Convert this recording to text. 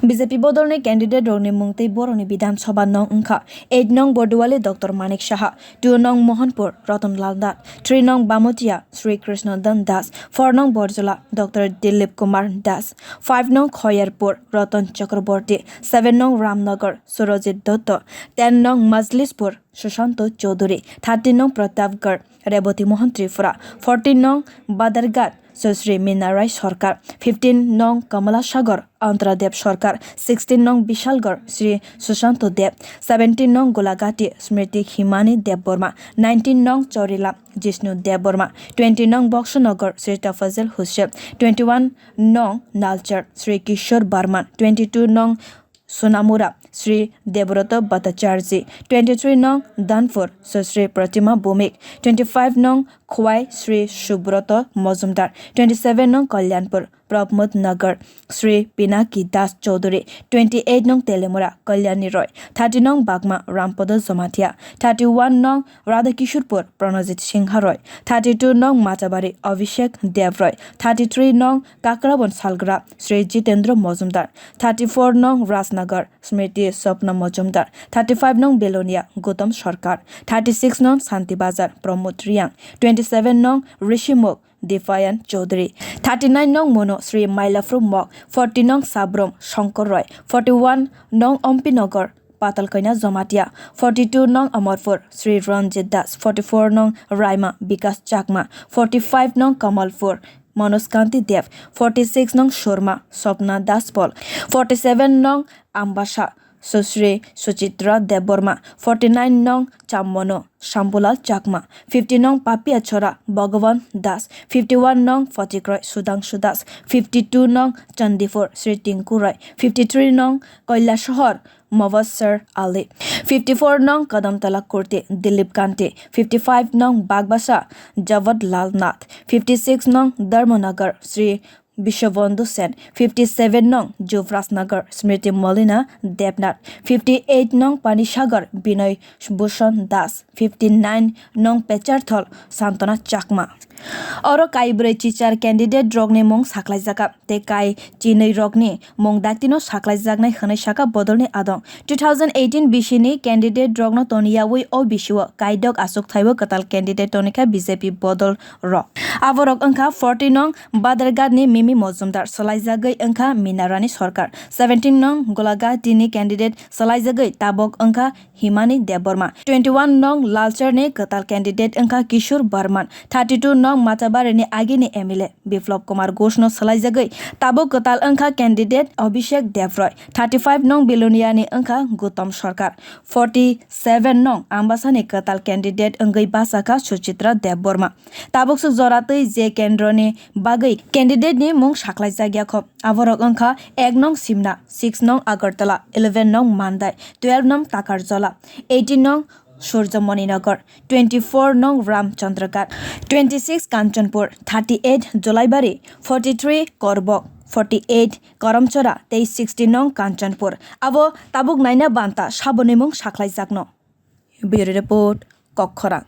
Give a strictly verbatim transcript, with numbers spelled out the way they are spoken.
B J P bodolni candidate rokni mung tei borokni Bidhan Sabha nong wngkha: eight nong Borduali Doctor Manik Saha, two nong Mohanpur Ratan Lal Nath, three nong Bamotia Sri Krishna Dan Das, four nong Borjola Doctor Dilip Kumar Das, five nong Khoyerpur Ratan Chakraborty, seven nong Ramnagar Surajit Dotto, ten nong Majlispur Sushanto Chaudhury, thirteen nong Pratapgarh Reboti Mohan Tripura, fourteen nong Badarghat Susri Mina Rai Sarkar, fifteen nong Kamala Sagar Antradev Sarkar, sixteen nong Bishalgarh Sri Sushanto Deb, seventeen nong Golagati Smriti Himani Debbarma, nineteen nong Chorila Jishnu Debbarma, twenty nong Boxonagar Sri Tafazil Hussain, twenty-one nong Nalchar Sri Kishore Barman, twenty-two nong Sonamura Sri Debroto Bhattacharjee, twenty-three nong Dhanpur Sri Pratima Bhowmik, twenty-five nong Khowai Sri Subroto Mojumdar, twenty-seven nong Kalyanpur Prabmod Nagar Sri Pinaki Das Chaudhury, twenty-eight nong Telemura Kalyani Roy, thirty nong Bagma Rampodo Jamatia, thirty-one nong Radhakishorpur Pranajit Singha Roy, thirty-two nong Machabari Abhishek Deb Roy, thirty-three nong Kakrabon Salgra Sri Jitendra Mojumdar, thirty-four nong Rajnagar Smriti Swapna Mojumdar, thirty-five nong Belonia Gautam Sarkar, thirty-six nong Santi Bazar Pramod Reang, twenty-seven nong Rishimukh Dipayan Chaudhury, thirty-nine nong Mono Sri Mailaphurum Mok, forty nong Sabrom Shankar Roy, forty-one nong Ompinagar Patalkaina Jamatia, forty-two nong Amarpur Sri Ranjit Das, forty-four nong Raima Bikas Chakma, forty-five nong Kamalpur Manoj Kanti Deb, forty-six nong Surma Swapna Das Paul, forty-seven nong Ambasa Susri Suchitra Debbarma, forty-nine nong Chammono Shambulal Chakma, fifty nong Papia Chora Bhagavan Das, fifty-one nong Patikroi Sudhangshu Das, fifty-two nong Chandipur Sri Tinku Roy, fifty-three nong Kailasahar Mubassar Ali, fifty-four nong Kadamtala Kurti Dilip Kanti, fifty-five nong Bagbasa Jawad Lal Nath, fifty-six nong Dharmanagar Sri Biswabandhu Sen, fifty-seven nong Juvraj Nagar Smriti Malina Debnath, fifty-eight nong Panisagar Binoy Bhushan Das, fifty-nine nong Pecharthal Santana Chakma. Oro kaibrwi chichar candidate rokni mung saklaijak tei kai chinwi rokni mung daktino saklaijaknai hwnwi sakha bodolni adong. Two thousand eighteen bisini candidate rokno toniyawi o bisio kaidok achukthaibo kwtal candidate tonikha B J P bodol rok. Aborok wngkha forty nong Badarghatni Mimi Mojumdar, swlaijagwi wngkha Minarani Sarkar, seventeen nong Golagatini candidate swlaijagwi tabok wngkha Himani Debbarma, twenty-one nong Lalcharni kwtal candidate wngkha Kishore Barman, thirty-two nong Machabarini agini M L A Biplab Kumar Ghoshno swlaijagwi tabok kwtal wngkha candidate Abhishek Deb Roy, thirty-five nong Biloniani wngkha Gautam Sarkar, forty-seven nong Ambasani kwtal candidate wngwi bachakha Suchitra Debbarma. Tabuksuk jora twi je kendroni bagwi candidate ni mung saklaijak ya kho, aborok wngkha ek nong Simna, six nong Agartala, eleven nong Mandai, twelve nong Takarjala, eighteen nong Surjamoni Nagar, twenty-four nong Ramchandraghat, twenty-six Kanchanpur, thirty-eight Jolaibari, forty-three Korbok, forty-eight Karamchara tei sixty nong Kanchanpur. Abo tabuk naina banta saboni mung saklaijakno. Bureau Report, Kokkhorang.